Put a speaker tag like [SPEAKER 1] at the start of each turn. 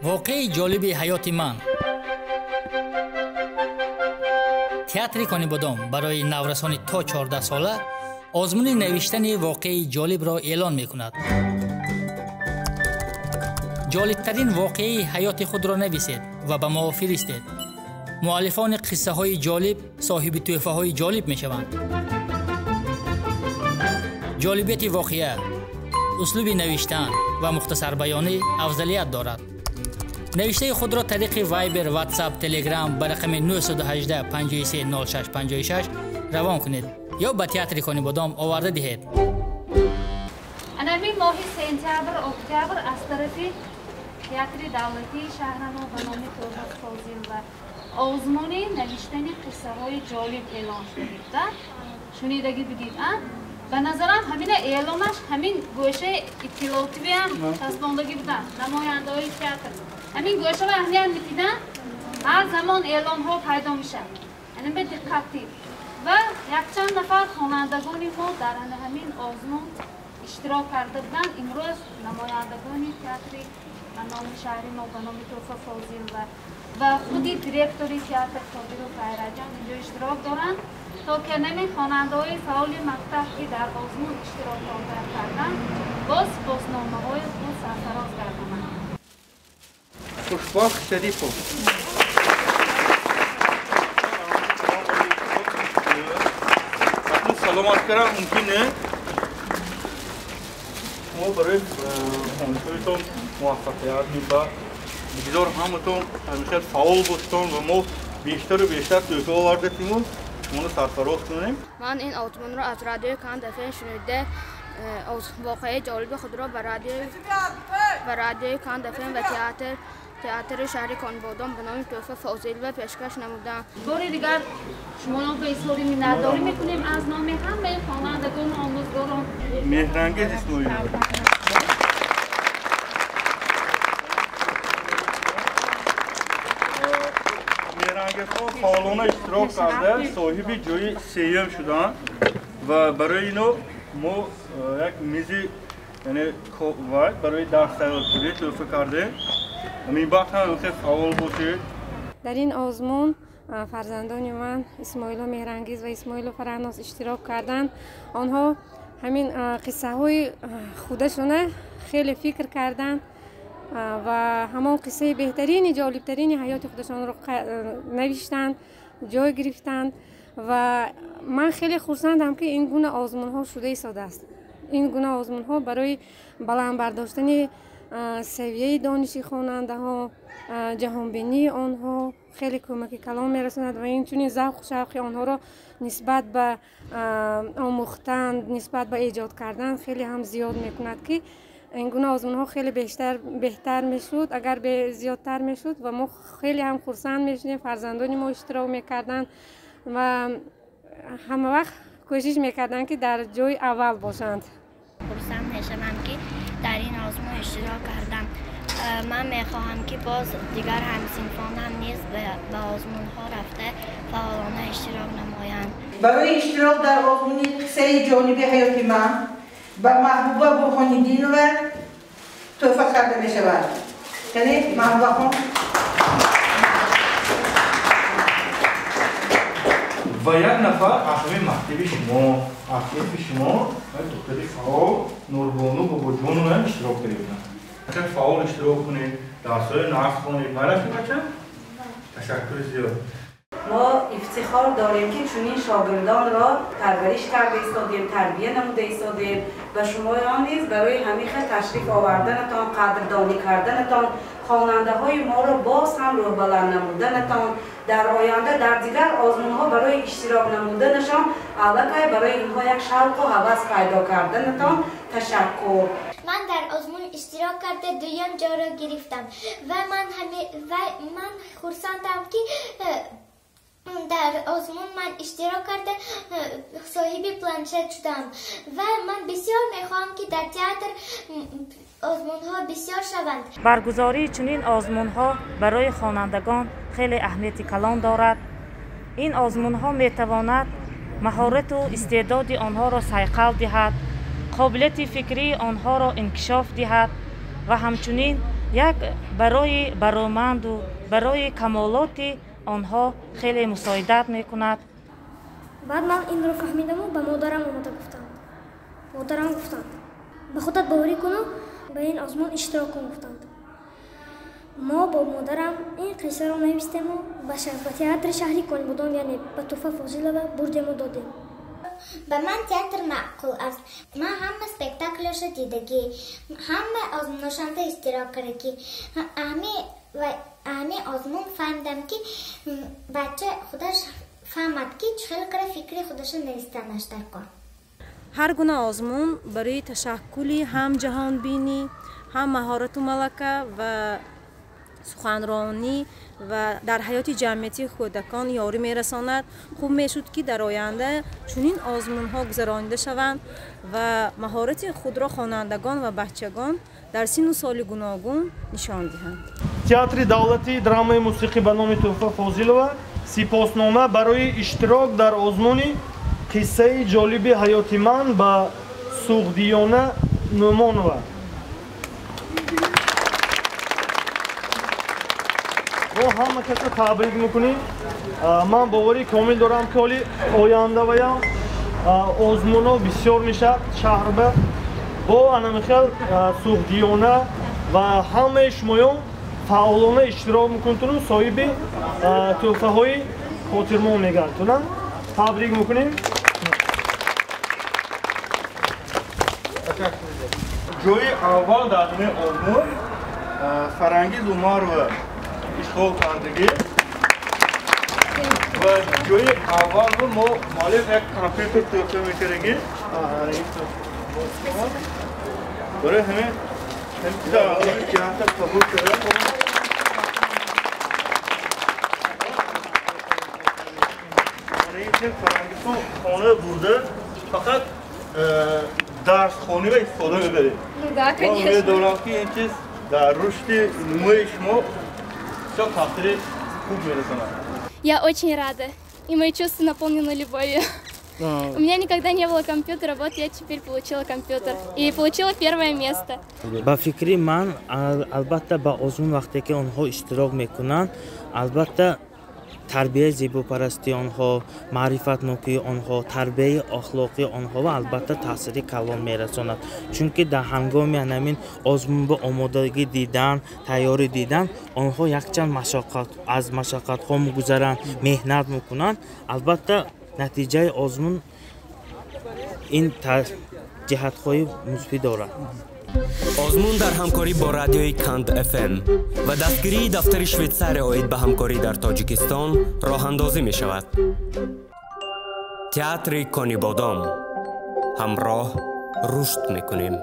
[SPEAKER 1] Воқеаи ҷолиби ҳаёти ман. Театри Конибодом барои наврасони то 14 сола озмуни навиштани воқеаи ҷолибро эълон мекунад. Ҷолибтарин воқеаи ҳаёти худро нависед ва ба мо фиристед. Муаллифони қиссаҳои ҷолиб соҳиби тӯҳфаҳои ҷолиб мешаванд. Ҷолибияти воқеа, услуби навиштан ва мухтасарбаёнӣ афзалият дорад. Навиштаи худро тариқи Viber, WhatsApp, Telegram ба рақами 918 53 06 56 равон кунед ё ба театри Конибодом оварда диҳед.
[SPEAKER 2] Анами моҳи сентябр, октябр аз тарафи театри давлатии шаҳрамо ба номи Тӯҳфа Фозил ва озмуни навиштани қиссаҳои ҷолиб эълон шуда. Шунидагӣ будид, а? Ба назарам ҳамина эълонаш ҳамин гӯшаи иттилоотиам часпондагӣ буданд, намояндаҳои театр. Ҳамин гӯшаро аҳамият медиданд, ҳар замон эълонҳо пайдо мешавад. Яъне бе диққат дид. Ва якчанд нафар хонандагони мо дар ҳамин озмун иштирок карда буданд. Имрӯз намояндагони театри ба номи шаҳри мо ба номи Тӯҳфа Фозил ва худи директори театр Собиров Ғайратҷон инҷо иштирок доранд, то ки ҳамин хонандаҳои фаъоли мактаб, ки дар озмун иштирок карданд, боз сипосномаҳои худ сарфароз гардонанд.
[SPEAKER 3] Хушбахт Шарипов. Саломат кардам, мумкин не? Мо барои хонишҳоятон муваффақият мебахт. Бигзор ҳаматон ҳамеша фаъол бошедон ва мо бештару бештар тӯҳфа овардатиму шуморо сарфароз кунем.
[SPEAKER 4] Ман ин озмунро аз радиои Канд ФМ шунида, воқеаи ҷолиби худро ба радиои Канд ФМ ва театри шаҳри Конибодом ба номи Тӯҳфа Фозилова пешкаш намудам.
[SPEAKER 2] Бори дигар шуморо ба изҳори миннатдорӣ мекунем аз номи ҳамаи хонандагону омӯзгорон.
[SPEAKER 3] Меҳрангез Исмоилова. Меҳрангезҳо фаъолона иштирок карда, соҳиби ҷои сеюм шуданд ва барои ино мо як мизи, яъне барои дарс тайёркунӣ тӯҳфа кардем. Минбаъд ҳам хеле фаъол бошед.
[SPEAKER 5] Дар ин озмун фарзандони ман Исмоило Меҳрангез ва Исмоило Фарҳноз иштирок карданд. Онҳо ҳамин қиссаҳои худашона хеле фикр карданд ва ҳамон қиссаи беҳтарини ҷолибтарини ҳаёти худашонро навиштанд, ҷой гирифтанд ва ман хеле хурсандам, ки ин гуна озмунҳо шуда истодааст. Ин гуна озмунҳо барои баланд бардоштани савияи дониши хонандаҳо, ҷаҳонбинии онҳо хеле кӯмаки калон мерасонад ва инчунин завқу шавқи онҳоро нисбат ба омӯхтан, нисбат ба эҷод кардан хеле ҳам зиёд мекунад, ки ин гуна озмунҳо хеле беҳтар мешуд, агар зиёдтар мешуд ва мо хеле ҳам хурсанд мешудем. Фарзандони мо иштирок мекарданд ва ҳама вақт кӯшиш мекарданд, ки дар ҷои аввал бошанд.
[SPEAKER 6] Хурсанд мешавам, ки дар ин озмун иштирок кардам. Ман мехоҳам, ки боз дигар ҳамсинфонам низ ба озмунҳо рафта фаъолона иштирок намоянд.
[SPEAKER 7] Барои иштирок дар озмуни қиссаи ҷолиби ҳаёти ман ба Маҳбуба Бурҳониддинова тӯҳфа карда мешавад. Яъне Маҳбубахон.
[SPEAKER 3] Ва як нафар аз ҳамин мактаби шумо, аз синфи шумо, духтари фаъол Нурбону Бобоҷонова иштирок карданд. Хеле фаъол иштирок кунед, дарсҳои нақс хонед. Майла бача? Ташаккури зиёд.
[SPEAKER 8] Мо ифтихор дорем, ки чунин шогирдонро парвариш карда истодем, тарбия намуда истодем ва шумоён низ барои ҳамин хел ташриф оварданатон, қадрдонӣ карданатон, хонандаҳои моро боз ҳам рӯҳбаланд намуданатон, дар оянда дар дигар озмунҳо барои иштирок намуданашон аллакай барои инҳо як шавқу ҳавас пайдо карданатон ташаккур.
[SPEAKER 6] Ман дар озмун иштирок карда дуюм ҷойро гирифтам ва ман хурсандам, ки дар озмун ман иштирок карда соҳиби планшет шудам ва ман бисёр мехоҳам, ки дар театр озмунҳо бисёр шаванд.
[SPEAKER 9] Баргузории чунин озмунҳо барои хонандагон хеле аҳамияти калон дорад. Ин озмунҳо метавонад маҳорату истеъдоди онҳоро сайқал диҳад, қобилияти фикрии онҳоро инкишоф диҳад ва ҳамчунин Як барои бароманду барои камолоти онҳо хеле мусоидат мекунад.
[SPEAKER 10] Баъд ман инро фаҳмидаму ба модарам омада гуфтам. Модарам гуфтанд: ба худат боварӣ куну ба ин озмун иштирок кун, гуфтанд. Мо бо модарам ин қиссаро навистему ба театри шаҳри Конибодом, яъне ба Тӯҳфа Фозилова бурдему додем.
[SPEAKER 6] Ба ман театр маъқул аст. Ман ҳама спектаклҳоша дидагӣ, ҳама озмуношанда иштирок кардагӣ. Ҳами озмун фаҳмидам, ки бача худаш фаҳмад, ки чӣ хел кара фикри худаша навистанаш дар кор.
[SPEAKER 11] Ҳар гуна озмун барои ташаккули ҳам ҷаҳонбинӣ, ҳам маҳорату малака ва суханронӣ ва дар ҳаёти ҷамъиятии кӯдакон ёрӣ мерасонад. Хуб мешуд, ки дар оянда чунин озмунҳо гузаронида шаванд ва маҳорати худро хонандагон ва бачагон дар синну соли гуногун нишон диҳанд.
[SPEAKER 12] Театри давлатии драмаи мусиқӣ ба номи Тӯҳфа Фозилова сипоснома барои иштирок дар озмуни қиссаи ҷолиби ҳаёти ман ба Суғдиёна Нӯмонова. Мо ҳама касро табрик мекунем. Ман боварии комил дорам, ки ҳоли ояндаваям озмунҳо бисёр мешавад шаҳрба бо анамихел Суғдиёна ва ҳамаи шумоён фаъолона иштирок мекунтуну соҳиби тӯҳфаҳои хотирмон мегардтунам. Табрик мекунем.
[SPEAKER 3] Ҷои аввал дар ҳамин озмун Фарангиз Умарова ишғол кардагӣ ва ҷои аввалро мо муаллиф як компютер тӯҳфа мекардагӣ. Барои ҳамин чиза театр қабул карда. Фарангизон хона бурда фақат дарсхониро истифода мебаред. Ман умед дорам, ки ин чиз дар рушди нумӯи шумо бисёр таъсири хуб мерасонад.
[SPEAKER 13] Я очень рада, и мои чувства наполнены любовью. У меня никогда не было компьютера, вот я теперь получила компьютер и получила первое место.
[SPEAKER 14] Ба фикри ман, албатта, ба озмун вақте ки онҳо иштирок мекунанд, албатта, тарбияи зебопарастии онҳо, маърифатнокии онҳо, тарбияи ахлоқии онҳо ва албатта таъсири калон мерасонад. Чунки дар ҳангоми ҳамин озмун ба омодагӣ дидан, тайёрӣ дидан, онҳо якчанд аз машаққатҳо мегузаранд, меҳнат мекунанд. Албатта, натиҷаи озмун ин ҷиҳатҳои мусбӣ дорад.
[SPEAKER 15] Озмун дар ҳамкорӣ бо радиои Канд ФМ ва дастгирии дафтари Швейтсария оид ба ҳамкорӣ дар Тоҷикистон роҳандозӣ мешавад. Театри Конибодом. Ҳамроҳ рушд мекунем.